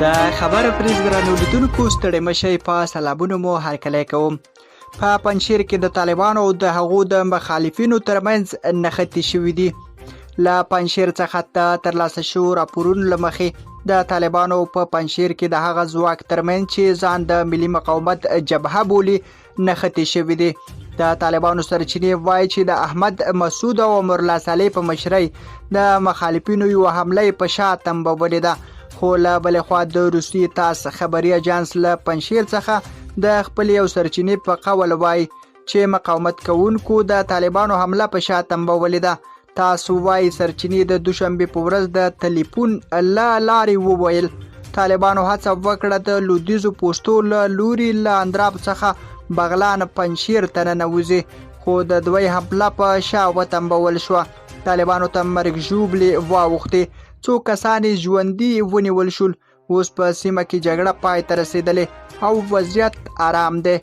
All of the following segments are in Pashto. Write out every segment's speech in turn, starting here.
د خبر پریز درنو لیدونکو، ستړي مشي، په سلامونو مو هرکلی کوم. په پنجشیر کې د طالبانو او د هغو د مخالفینو ترمنځ نښتې شوې دي. له پنجشیر څخه د ترلاسه شوو راپورونو له مخې، د طالبانو په پنجشیر کې د هغه ځواک ترمنځ چې ځان د ملي مقاومت جبهه بولي، نښتې شوې دي. د طالبانو سرچینې وایي چې د احمد مسعود او امرالله صالح په مشرۍ د مخالفینو یوه حمله یې په شا تمبولې ده. خو له بلې خوا د روسیې تاس خبري اژانس له پنجشیر څخه د خپلې یو سرچینې په قول وایي چې مقاومت کوونکو د طالبانو حمله په شا تمبولې ده. تاسو وايي سرچینې د دوشنبې په ورځ د تلیفون له لارې وویل، طالبانو هڅه وکړه د لودیزو پوستو له لوري له اندراب څخه بغلان پنجشیر ته ننوځي، خو د دوی حمله په شا وتمبول شوه. طالبانو ته مرګ ژوبلې واوښتې، څو کسان یې ژوندي ونیول شول. اوس په سیمه کې جګړه پای ته رسېدلې او وضعیت آرام دی.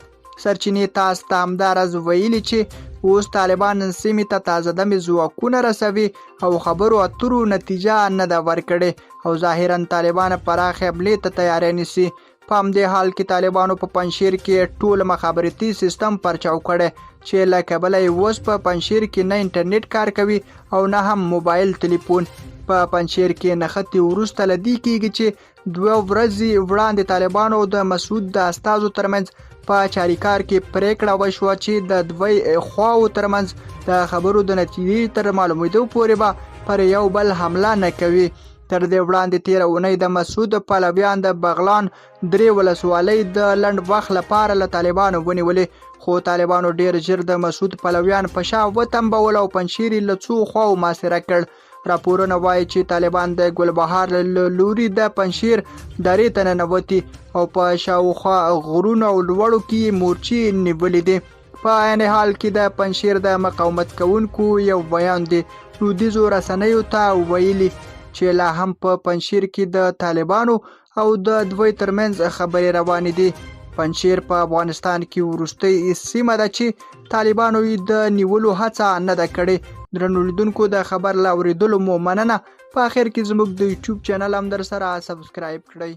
سرچینې تاس ته همداراز ویلي چې اوس طالبان سیمې ته تازه دمې ځواکونه رسوي او خبرو اترو نتیجه نه ده ورکړې او ظاهرا طالبان پراخې حملې ته تیاری نیسي. په همدې حال کې طالبانو په پنجشیر کې ټول مخابراتي سیستم پرچاو کړی چې له کبله یې اوس په پنجشیر کې نه انټرنیټ کار کوي او نه هم موبایل تلیفون. په پنجشیر کې نښتې وروسته له دې کیږي چې دوه ورځې وړاندې طالبانو د مسعود د استازو ترمنځ په چاریکار کې پریکړه وشوه چې د دوی خواو ترمنځ د خبرو د نتیجې تر معلومېدو پورې به پر یو بل حمله نه کوي. تر دې وړاندې تېره اونۍ د مسعود پلویان د بغلان درې ولسوالۍ د لنډ وخت لپاره له طالبانو ونیولې، خو طالبانو ډېر ژر د مسعود پلویان په شا وتمبول او پنجشیر یې له څو خواو محاصره کړ. راپورونه وایي چې طالبان د ګلبهار له لوري د پنجشیر درې ته ننوتي او په شاوخوا غرونو او لوړو کې یې مورچې نیولې دي. په عین حال کې د پنجشیر د مقاومت کوونکو یو ویاند لودیځو رسنیو ته ویلي چې لا هم په پنجشیر کې د طالبانو او د دوی ترمنځ خبرې روانې دي. پنجشیر په افغانستان کې وروستۍ سیمه ده چې طالبانو یې د نیولو هڅه نه ده کړې. درنو لیدونکو، د خبر له اورېدلو مو مننه. په اخر کې زموږ د یوټیوب چینل هم در سره سبسکرایب کړئ.